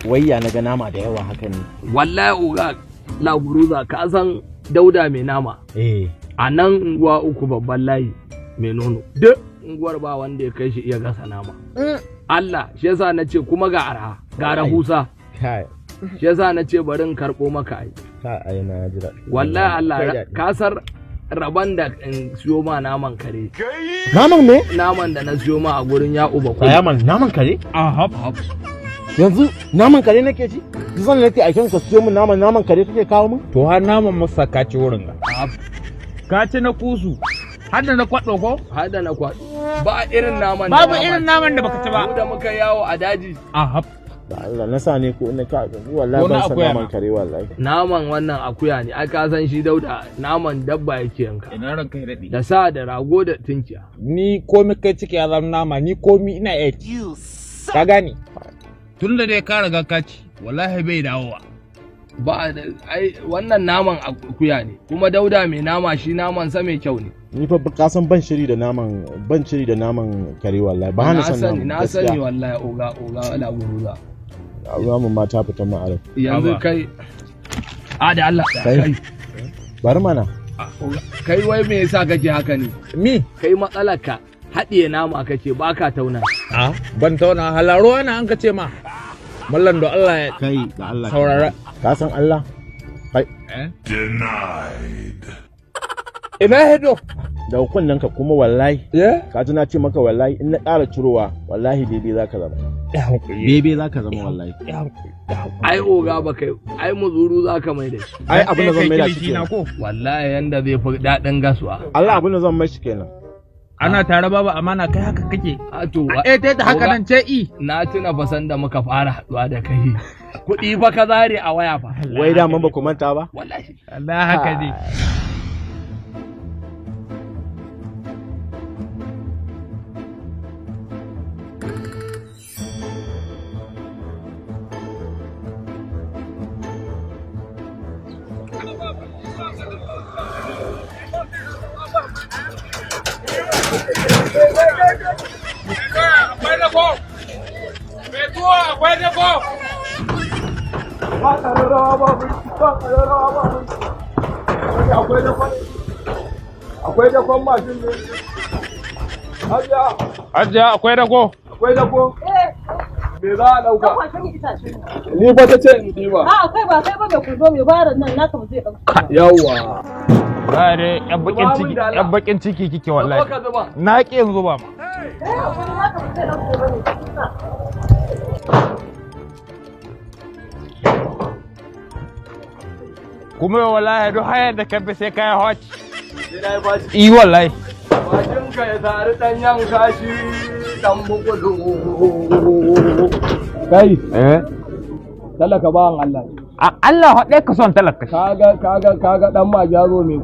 Wayya na ga nama da yawa haka ne. Wallahi oga Laburuza, ka san Dauda mai nama? Eh. A nan unguwa uku babban layi mai nono. Duk unguwar ba wanda ya kai shi iya gasa nama. Allah, shi yasa na ce kuma ga arha, ga rahusa. Kai. Shi yasa na ce bari in karɓo maka ai. Ka ai na ji daɗi. Wallahi Allah, ka san rabon da in siyo ma naman kare. Naman me? Naman da na siyo ma a gurin ya uba Tsaya man, naman kare? Ahab. Yanzu naman kare nake ci? Duk sanda nake aikin ka siyo min naman, naman kare kake kawo min? To har naman masa ka ci wurin ga. Ka ci na kusu. Har da na kwaɗo ko? Har da na kwaɗo. Ba irin naman da Babu ba ma irin ci. naman da baka ci ba. Mu da muka yawo a daji. Ahab. Da Allah na sa ne ko na ka wallahi Ko na ban san akuya naman na. kare wallahi. Naman wannan akuya ne, ai ka san shi Dauda naman dabba yake yanka. Ina ranka ya daɗe. Da sa da rago da tunkiya. Ni komi kai ciki ya zama nama, ni komi ina iya ci. Ka gane? Tun da dai ka riga ka ci, wallahi bai dawowa. Ba ai wannan naman akuya ne, kuma Dauda mai nama shi naman sa mai kyau ne. Ni fa ka san ban shiri da naman, ban shiri da naman kare wallahi. Ba na Na san sani, naman. na sani wallahi oga oga Laburuza. Naman ma ta fita ma a rai. Yanzu Haba. kai a da Allah Kai. kai Bari mana. oga, kai wai me yasa kake haka ne? Mi? Kai matsalarka haɗiye nama kake baka tauna. A ban tauna halaruwa na an ka ce ma. Mallan da Allah ya Kai da Allah. saurara. Ka san Allah? Kai. Eh? Ina hedo? Da kunnen ka kuma wallahi. Eh? Ka ji na ce maka wallahi in na ƙara cirowa wallahi bebe zaka zama. Ya hankuri. Bebe zaka zama wallahi. Ya hankuri. Ya hankuri. Ai oga ba kai ai muzuru zaka mai da shi. Ai abin da zan mai da shi kilishi na kenan. ko? Wallahi yanda zai fi daɗin gasuwa. Allah abin da zan mai shi kenan. Ana tare babu amana kai haka kake. A to Eh ta haka oga, nan ce i. Na tuna fa sanda muka fara haɗuwa da kai. Kuɗi fa ka zare a waya fa. Wai da man ba ku manta ba? Wallahi. Allah haka ne. Akwai dakon mashin ne. Hajiya, Hajiya akwai rago. akwai dako. Me za a ɗauka? Kwashe ni itace ne. Ni fa ta ce in ɗiba. A'a kai ba kai ba mai kuzo mai baran nan naka ba zai ɗauke ba. Yawwa. Ba dai yan bakin Zuba ciki, mun da Allah. yan bakin ciki kike Zo wallahi. ka zuba. Na ki yanzu ba ma. Eh hakuri naka ba zai ɗauke ba ne. Kuma wallahi duk hayar da ka bi sai kai hoci. Sai na yi bashi. I wallahi. Bakinka ya sari ɗanyen kashi ɗan bukulu. Kai, Eh? talaka bawan Allah. Allah haɗe ka son talaka. Kaga kaga kaga ɗan majazo mai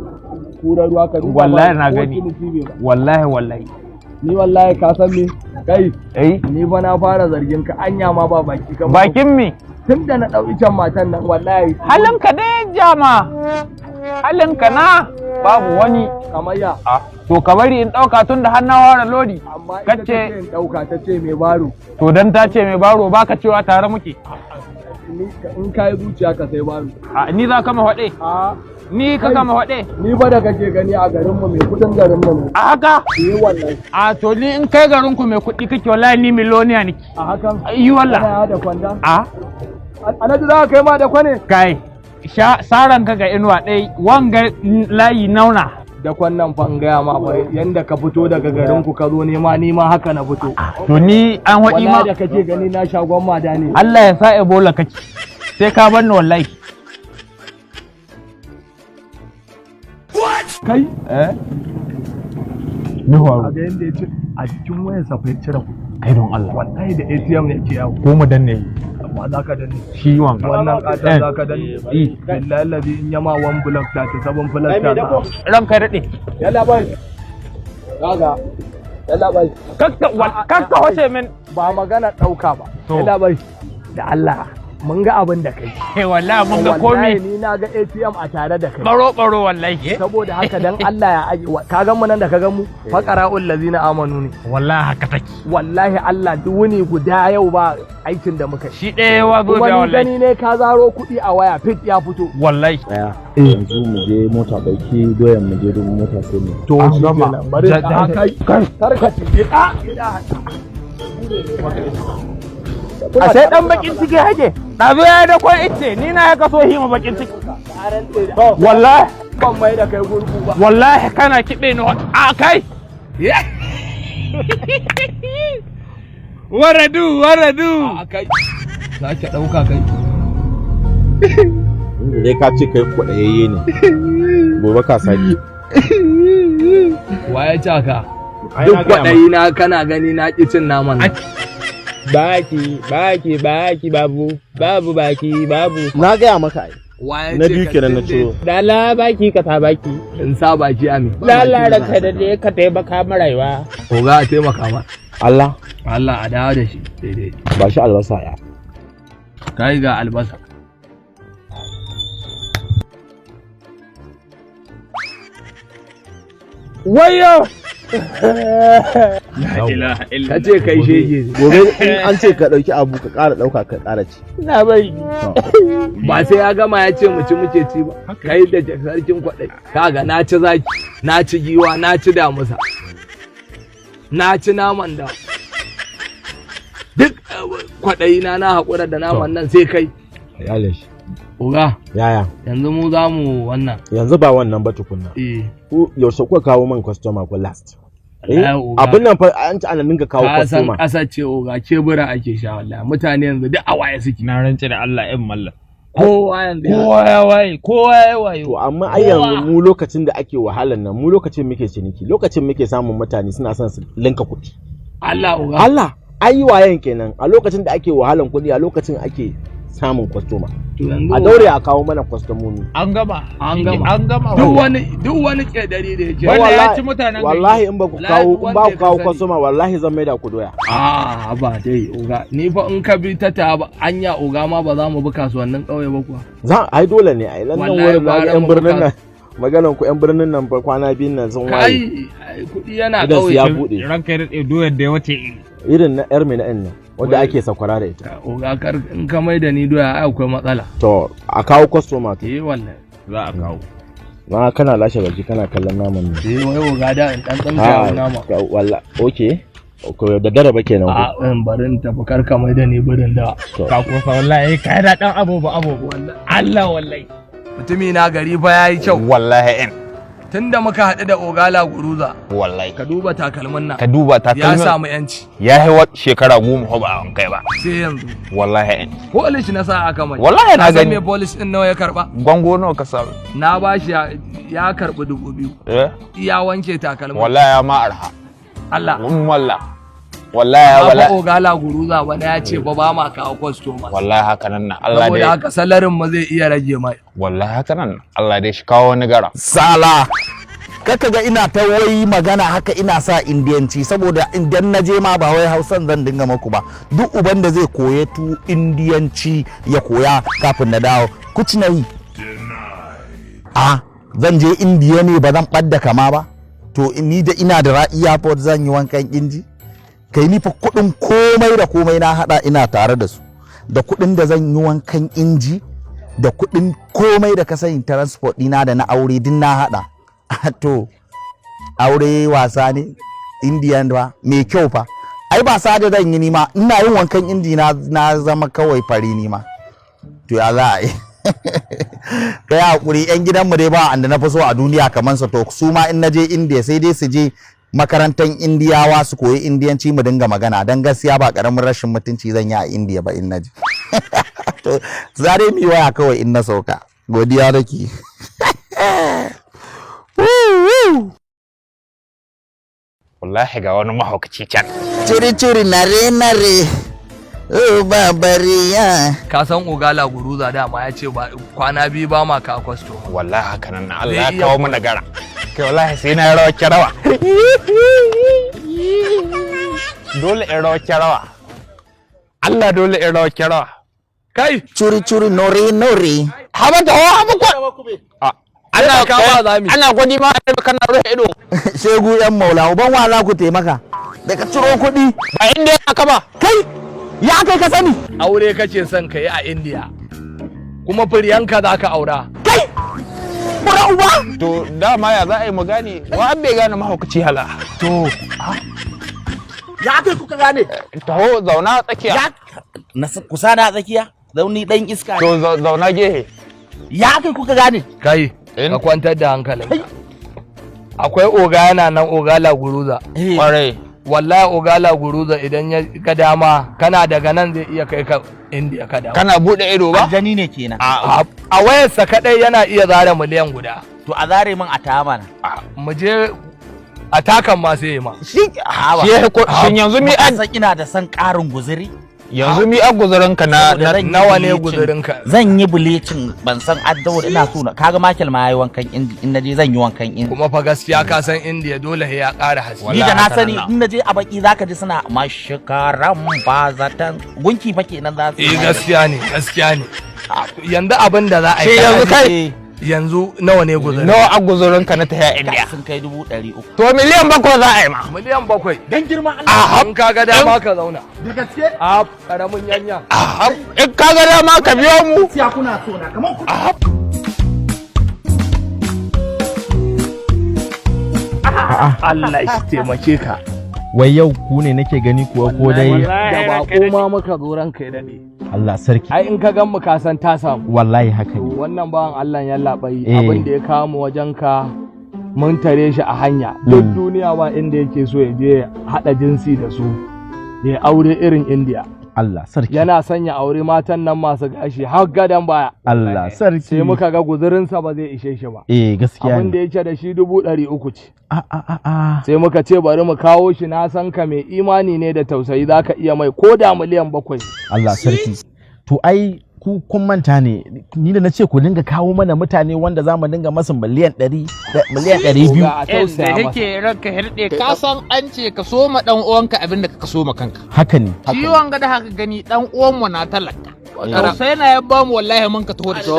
kura ruwa ka duba Wallahi ba na ko gani. ciniki bai ba. Wallahi wallahi. Ni wallahi ka san me? Kai, Eh? ni fa na fara zargin ka anya ma ba baki ka. Bakin me? Tun da na ɗau icen matan nan wallahi. Halinka dai jama. Halinka na babu wani. Kamar ya. A to ka bari in ɗauka tun da har na fara lodi. Amma ita ta Kace ce in ɗauka ta ce mai baro. to dan ta ce mai baro baka cewa tare muke. Ni in ka yi zuciya ka sai baro. A ni za ka ma faɗe. A Ni ka kama faɗe. ni ba da kake gani a garinmu mai kuɗin garinmu ne. A haka? Eh wallahi. A to ni in kai garin ku mai kuɗi kake wallahi ni miloniya nake. A hakan. Yi wallah. Kana da kwanda. A Alhaji za ka kai ma da kwane? kai sha saran ka ga inuwa ɗai wanga layi nauna. Da kwannan fa in gaya ma fa yanda ka fito daga garin ku ka zo nema ni ma haka na fito. To ni an waɗi ma Wallahi da kake gani na shagon mada ne. Allah ya sa Ebola kake. Sai ka bar ni wallahi. Kai Eh? Ni a ga yanda ya ci a jikin wayarsa fa ya cire kuɗi. Kai don Allah. Wallahi da ATM ne yake yawo. Ko mu danne Amma za ka danne. shi wanga. Wannan ƙaton za ka danne. Eh. Billahi lazi in yama one block ta ta seven plus ta. Ranka daɗe. Yalla bai. Kaga. Yalla bai. Kakka kakka hoshe min. Ba magana ɗauka ba. To. Yalla bai. Da Allah. Mun ga abin da kai. Wallahi mun ga Wallahi komi. ni na ga ATM a tare da kai. Baro baro wallahi. Saboda haka dan Allah ya aje, ka gan mu nan da ka gan mu, faqara'ul lazina amanu ne. Wallahi haka take. Wallahi Allah, duk wuni guda yau ba aikin da muka yi. Shi ɗaya wa zo Kuma da ni wallahi. gani ne ka zaro kuɗi a waya fit ya fito. Wallahi. Daya, yanzu mu je mota, ɗauki doyan, mu je dubu mota sai mu To shi kenan, bari a kai kar ka ci a. A sai dan bakin ciki hake. Ɗazu ya da kwan ice ni na ya kaso hima bakin ciki. Wallahi. Ban mai da kai gurgu ba. Wallahi kana kiɓe ni a kai. Waradu waradu. A kai sake ɗauka kai. Inda dai ka ce kai kwaɗayayye ne, gobe ka sake. Wa ya ci ka? Ai, Duk na gaya ma. kwaɗayi na kana gani na ƙi cin naman nan. Baki baki baki babu babu baki babu. Na gaya maka ai. Wa ya Na ce biyu ka kenan na tun ciro. Lala baki ka ta baki. da in sa baki a me? Lala ranka da dai ka taimaka ma rayuwa. Oga, a taimaka ma. Allah. Allah, a dawo da shi daidai. Ba shi albasa ya. Kai, ga albasa. Wayo. Ka ce kai shege ne. Gobe in an ce ka ɗauki abu, ka ƙara ɗauka, ka ƙara ci. Na bari. Ba sai ya gama ya ce mu ci muke ci ba. Kai da sarkin kwaɗai. Kaga na ci zaki, na ci giwa, na ci damusa, na ci naman da duk kwaɗayi na na haƙura da naman nan sai kai. Iyalin shi. Oga, Yaya? yanzu mu za mu wannan. Yanzu ba wannan ba tukunna. Eh. Ku yaushe kuka kawo man customer ko last? Eh, Wallahi, oga. abin nan fa an ci ana ninka kawo Ka san customer. ƙasar ce oga, kebura ake sha wallahi. Mutane yanzu duk a waye suke. Na rantse da Allah in mallam. Kowa yanzu Kowa ya waye, kowa ya waye. To amma ai yanzu mu lokacin da ake wahalan nan, mu lokacin muke ciniki, lokacin muke samun mutane suna son su linka kuɗi. Allah oga. Allah, ai wayan kenan, a lokacin da ake wahalan kuɗi, a lokacin ake samun customer. To yanzu A daure a kawo mana kwastomomi. An gama. An gama. An gama. Duk wani kedari da yake. Wanda ya Wallahi- ci mutanen gari. Wallahi in ba ku Wallahi kawo duk in wanda ba ya ku kawo sani. customer, wallahi zan maida ku doya. Ah, ba dai oga, ni fa in ka bi ta ba anya oga ma ba za mu bi kasuwannin ƙauye ba kuwa. Za ai dole ne ai nan Wallahi wurin na ga gwara yan mu birnin buka- nan, maganan ku yan birnin nan fa kwana biyun nan sun waye. Kai ai, kuɗi yana Idan su ƙauye. ya buɗe. Ranka ya daɗe, doyar da ya wace iri. Irin na yar mai na nan wanda ake sakwara da ita. Oga, kar in ka mai da ni doya ai akwai matsala. To a kawo customer to. Eh wallahi. Za a kawo. Na kana lashe baki kana kallon naman nan. Eh wai oga, da in dan tsinka nama. Walla okay. Okay, da dare ba kenan A ko. in bari in tafi, kar ka mai da ni birin da. To. Ka kosa wallahi kai da dan abubu abubu. Allah wallahi. Mutumi na, gari fa yayi kyau. Wallahi in. Tunda muka haɗu da ogala guruza, Wallahi. ka duba takalmin nan. Ka duba Ya takalmin. samu yanci. Ya yi shekara 10 ko ba an kai ba. Sai yanzu. Wallahi in. Polish na sa aka mai. Wallahi na Ka san gani. me polish din nawa ya karba? Gwango nawa ka samu? Na bashi ya karbi 2000. Eh? Iya wanke takalmin. Wallahi ya ma arha. Allah. Wallah. Wallahi Wallahi wallahi. ogala guruza wani ya ce ba ba ma kawo customers. Wallahi haka nan na. Allah Saboda dai. haka salarin mu zai iya rage mai. Wallahi haka nan. Allah dai shi kawo wani gara. Sala, kaka ga ina ta wai magana haka ina sa Indiyanci, saboda idan na je ma ba wai Hausan zan dinga maku ba. Duk uban da zai koye tu Indiyanci ya koya kafin na dawo. Kuci na yi a zan je Indiya ne ba zan ɓadda kama ba. To ni da ina da airport zan yi wankan inji. Kai, ni fa kuɗin komai da komai na hada, ina tare da su, da kuɗin da zan yi wankan inji, da kuɗin komai da ka sani, transport ɗina da na aure din na hada. To aure wasa ne? Indiyan ba mai kyau fa, ai ba sa da zan yi nima ina yin wankan inji na zama kawai fari nima. To ya za a yi? Kai hakuri, yan gidanmu dai ba anda na fi so a duniya kamar sa. To su ma in na je Indiya sai dai su je makarantar Indiyawa su koyi Indiyanci mu dinga magana, don gaskiya ba karamin rashin mutunci zan yi a Indiya ba in na je. To za dai mu yi waya kawai in na sauka. Godiya nake. Wallahi ga wani mahaukaci can. Ciri ciri nare nare, oh babariya. Ka san ogala guruza dama ya ce ba kwana biyu ba ma kawo customer. Wallahi haka nan na. Allah ya Zai iya kawo mana gara. Kai, wallahi sai na rawa rawa. Dole in rawa rawa. Allah, dole in rawa rawa. Kai. Curi curi nori nori. Haba da haba ko. Ana kama zami. Ana gwadi ma kana rufe ido. Shegu yan maula, uban wa za ku taimaka? Da ka ciro kuɗi. Ba inda ya ka ba. Kai, ya kai ka sani. Aure kake son ka yi a India. Kuma firyanka za ka aura. Kai! Bura uba! To dama ya za a yi mu gane wa an bai gane mahaukaci hala. To, ya kai kuka gane? Taho zauna tsakiya. Ya na kusa na tsakiya? Zauni dan iska. To zauna gehe. Ya kai kuka gane? Kai, ka kwantar da hankalinka. Akwai oga yana nan oga laguruza. Kwarai. Wallahi oga laguruza idan ya ga dama kana daga nan zai iya kai ka India ka dawo. Kana bude ido ba? Aljani ne kenan. A wayarsa kadai yana iya zare 1 miliyan. To a zare min a ta mana. Mu je a takan ma sai ma. Shi Shi ya ko shin yanzu mi an san ina da san ƙarin guzuri? Yanzu mi an guzurinka na nawa ne guzurinka? Zan yi bleaching ban san addawar ina so na kaga Michael ma yayi wankan indi in naje zan yi wankan indi. Kuma fa gaskiya ka san India dole sai ya ƙara haske. Ni da na sani in naje a baki zaka ji suna mashikaran bazatan gunki fa kenan za su. Eh gaskiya ne, gaskiya ne. Yanzu abin da za a yi. Yanzu kai yanzu nawa ne guzurin? Nawa a guzurinka na tafiya India? Sun kai 300,000. To 7 miliyan za a yi ma. 7 miliyan. Dan girma Allah. In ka ga dama ka zauna. Da gaske? A karamin yanya. In ka ga dama ka biyo mu. Siya kuna so na kamar ku. Allah shi taimake ka. Wai yau ku ne nake gani kuwa ko dai Da bako ma muka zo ranka ya dade. Allah sarki. Ai in ka gan mu ka san ta samu. Wallahi haka ne. Wannan bawan Allah ya labai abin da ya kawo mu wajen ka mun tare shi a hanya. Duk duniya ba inda yake so ya je hada jinsi da su. Ya aure irin India. Allah sarki. Yana son ya aure matan nan masu gashi har gadan baya. Allah sarki. Sai muka ga guzurinsa ba zai ishe shi ba. Eh gaskiya ne. Abin da yake da shi 300,000 ce. A a a a. Sai muka ce bari mu kawo shi, na san ka mai imani ne da tausayi, zaka iya mai ko da 7 miliyan. Allah sarki. To ai ku kun manta ne ni da na ce ku dinga kawo mana mutane wanda za mu dinga masu 100 miliyan, 200 miliyan. A tausaya Da masa. yake ranka hirɗe ka san an ce ka soma dan uwanka abin da ka soma kanka. Haka ne. Ciwon ga da haka gani dan uwanmu na talaka. Tausayi na ya bamu wallahi mun ka taho da shi.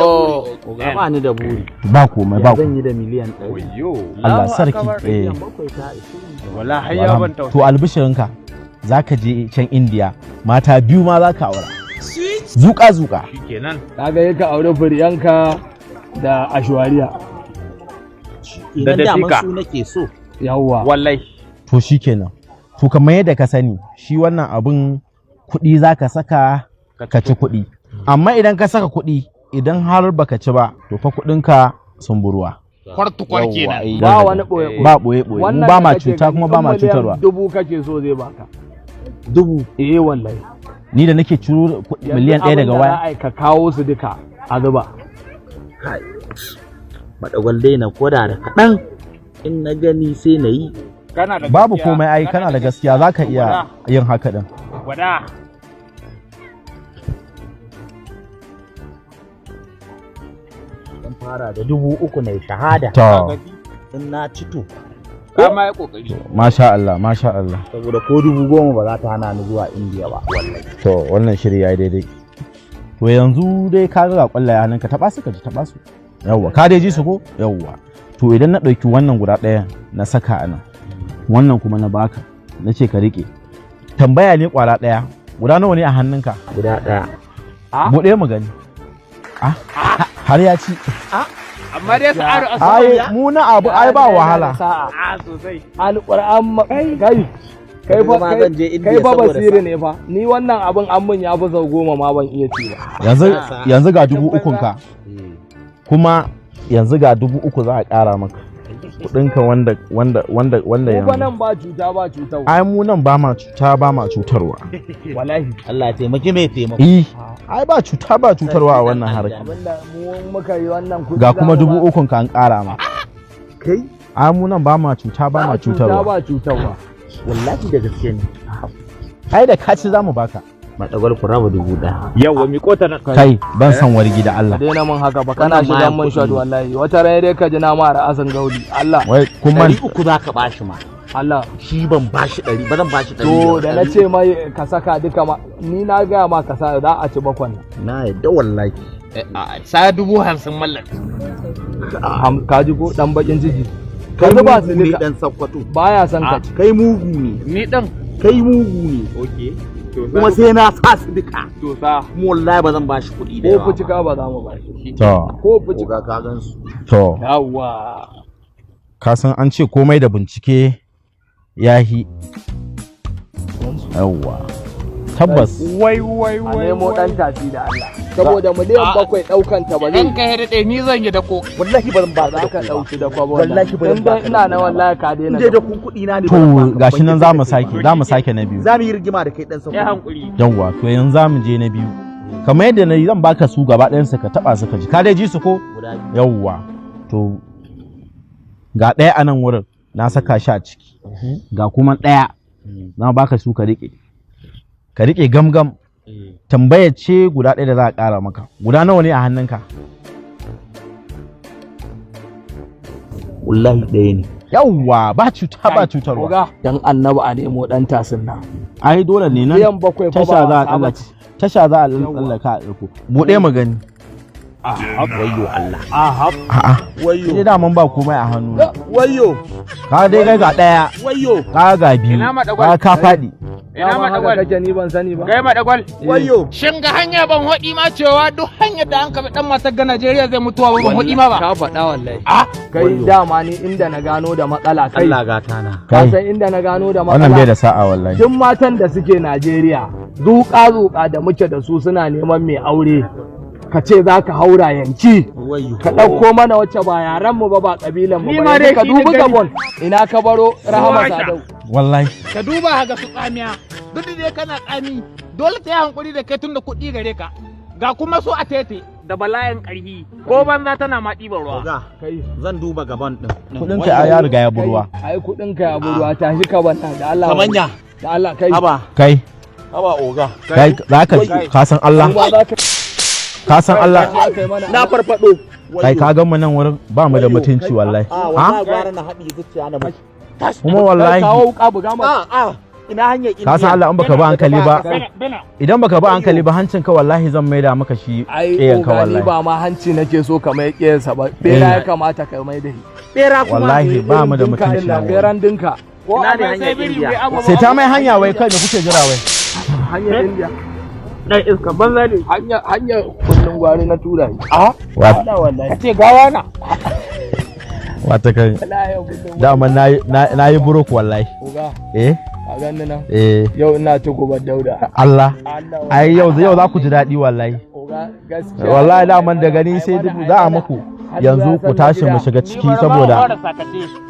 Oga ba ni da buri. Ba komai ba. Zan yi da 100 miliyan. Allah sarki. Eh. Wallahi har ya ban To albishirinka za ka je can India mata biyu ma za ka aura. Zuƙa zuƙa. Shikenan. Kaga yaka aure Priyanka da Ashwariya. Idan Da daman dafika. su nake so. Yawwa. Wallahi. To shikenan. To kamar yadda ka sani shi wannan abun kuɗi za ka saka ka ci kuɗi. Amma idan ka saka kuɗi idan har baka ci ba to fa kuɗinka sun buruwa. Kwartukwar kenan. Ba wani ɓoye ɓoye. Ba ɓoye ɓoye. Mu Wannan ba da ma kake cuta gani, kuma ba ma in cutarwa. 10 miliyan kake so zai baka. Dubu. Eh wallahi. Ni da nake ciro Yanzu 1 miliyan daga abin da za waya. a yi ka kawo su duka a zuba. Madagwal dai na koda da kaɗan in na gani sai na yi. Kana da Babu komai ai kana da gaskiya za ka iya yin haka din. Gwada. Zan fara da 3,000 na shahada. To In na ci to. Ka ma yi kokari. masha Allah, masha Allah. Saboda ko 10,000 ba za ta hana ni zuwa Indiya ba. Wallahi. To wannan shiri yayi daidai. To yanzu dai ka ga kwallaye hannunka taɓa su ka ji taɓa su. Yawwa ka dai ji su ko? Yawwa. To idan na ɗauki wannan guda ɗaya na saka a nan. Wannan kuma na baka na ce ka riƙe. Tambaya ne kwara ɗaya. Guda nawa ne a hannunka? Guda ɗaya. Buɗe mu gani. Ah, har ya ci. Amma dai sa'aru a Ai mu na abu ai ba wahala. a sosai. Alƙur'an kai kai kai fa Yanzu ma zan je kai Indiya fa saboda basiri ne fa ni wannan abin an mun ya fi sau 10 ma ban iya ci ba. Yanzu yanzu ga 3,000 ka. Kuma yanzu ga 3,000 za a ƙara maka. Kuɗinka wanda wanda wanda wanda Mu fa yanzu. nan ba cuta ba cutarwa. Ai mu nan ba ma cuta ba ma cutarwa. Wallahi. Allah ya taimaki mai taimako. Eh, ai ba cuta ba cutarwa a wannan harka. Abinda mu muka yi wannan kuɗi Ga za kuma mu 3,000 ka an ƙara ma. Kai? Ai mu nan ba ma cuta ba ma ba cuta cutarwa. ba cutarwa. Wallahi da gaske ne. Ai da ka ci za mu baka. Madagwal ku raba 1,000. Yawwa miƙo ta nan. Kai ban san wargi da Allah. Ka daina mun haka ba kana Wannan shigan mayan mun kuɗi shot ne. wallahi wata ran dai ka ji na mara asan gaudi Allah. Wai kun man 300 za ka bashi ma. Allah. Shi ban bashi 100 ba, zan bashi 100. To da na ce mai ka saka duka ma, ni na gaya ma ka sa za a ci bakwan. Na yadda wallahi. Sa 50,000 mallan. Ka ji ko dan bakin ciki. Kai Ka zuba su mugu ne duka. dan Sakkwato. Baya son ka ci. Kai mugu ne. Ni dan. Kai mugu ne. Okay. Kuma sai na sa su duka. To sa. Kuma wallahi ba zan bashi kuɗi da Ko yawa. fucika ba za mu ba shi. To Ko fucika. Oga ka gan su. To Yawwa. ka san an ce komai da bincike yahi. Yawwa. Tabbas. Wai wai A wai. nemo dan tafi da Allah. Saboda 7 miliyan daukan ta ba zai. Ɗan ka daɗe ni zan yi dako. Wallahi ba zan ba Za ka dauki da kwabo. Wallahi ba zan In ba dai ina na wallahi ka daina. Dai da kun kuɗi na ne. To gashi nan za mu sake, za mu sake na biyu. Za mu yi rigima da kai dan Ya Sakkwato. hankuri. Yawwa, to yanzu za mu je na biyu. Kamar yadda na yi zan baka su gaba ɗayan su ka taɓa su ka ji. Ka dai ji su ko? Yawwa. To ga ɗaya a nan wurin na saka shi a ciki. Ga kuma ɗaya na baka su ka riƙe. Ka riƙe gamgam. Tambaya ce guda ɗaya da za a ƙara maka. Guda nawa ne a hannunka? Wallahi ɗaya ne. Yawwa, ba cuta ba cutarwa. Oga dan annabi a nemo dan tasin nan. Ai dole ne nan 7 miliyan fa tasha ba za a wasa tsallaka. ba ce. Tasha za a tsallaka a ɗauko. Buɗe mu gani. Wayyo Allah. A'a. Wayyo. Sai daman ba komai a hannu. Wayyo. Ka dai ga ɗaya. Wayyo. Ka ga biyu. Ina maɗagwal? Ka faɗi. Ina Dama haka maɗagwal. kake ni ban sani ba. Gai maɗagwal. Wayyo. Shin ga hanya ban haɗi ma cewa duk hanyar da an kaɓi ɗan matar ga Najeriya zai mutuwa ba ban haɗi ma ba. Ka faɗa wallahi. Ah, Kai dama ni inda na gano da matsala kai. Allah gata na. Ka Kai. san inda na gano da matsala. Wannan bai da sa'a wallahi. Duk matan da suke Najeriya zuƙa-zuƙa da muke da su suna neman mai aure. Ka ce za ka haura yanki. Wayyo. Ka ɗauko mana wacce ba yaran mu ba ba ƙabilan mu Ni ba. ma Yanzu dai ka shi dubi na gani. Gabon ina ka baro Rahama Rasha. Sadau. Wallahi. Ka duba ga su tsamiya. Duk da dai kana tsami dole ta yi hankuri da kai tun da kuɗi gare ka. Ga kuma su a tete da bala'in ƙarhi ko banza tana ma ɗiban ruwa. Oga Kai zan duba gaban din. Kudin ka ya riga ya burwa. Ai kuɗin ka ya burwa tashi ka banna da Allah. Kamanya. Da Allah kai. Haba. Kai. Haba oga. Kai za ka ka san Allah. Ba za ka Ka san Allah. kai mana. Na farfado. Kai ka gan mu nan wurin ba mu da mutunci wallahi. A Ha? wallahi gwara na haɗi zuciya na mutu. Kuma wallahi Kawo wuka buga ma. A a ina hanyar Indiya. ka san Allah in baka ba hankali ba Bena. idan baka ba hankali ba hancin ka wallahi zan maida maka shi Ai ƙeyan ka oga ni wallahi. ba ma hanci nake so ka mai ƙiyarsa ba. Bera ya kamata ka mai da shi. Bera kuma. Wallahi ba mu da Irin dinka mutunci ɗin nan, nan wurin. Beran dinka. Ko Ina ne a hanyar sai biri Indiya? wai abu Sai ta mai hanya wai kai da kuke jira wai. Hanyar Indiya. Dan iska banza ne. Hanyar hanyar kullun gwari na tura shi. Wa- Allah wallahi. Ka ce gawa na. Wata kan Wallahi yau kullun dama na yi burok wallahi. Oga, Eh ka ganni nan. eh Yau ina ta gobar Dauda. Allah. Allah Ai yau za ku ji daɗi wallahi. Oga gaskiya. Wallahi daman da gani sai dubu za a muku. Yanzu ku tashi mu shiga ciki saboda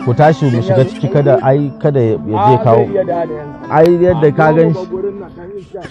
ku tashi mu shiga ciki kada ai kada ya je kawo. Zai iya da yanzu. Ai yadda ka gan shi. Gurin nan, dan iska.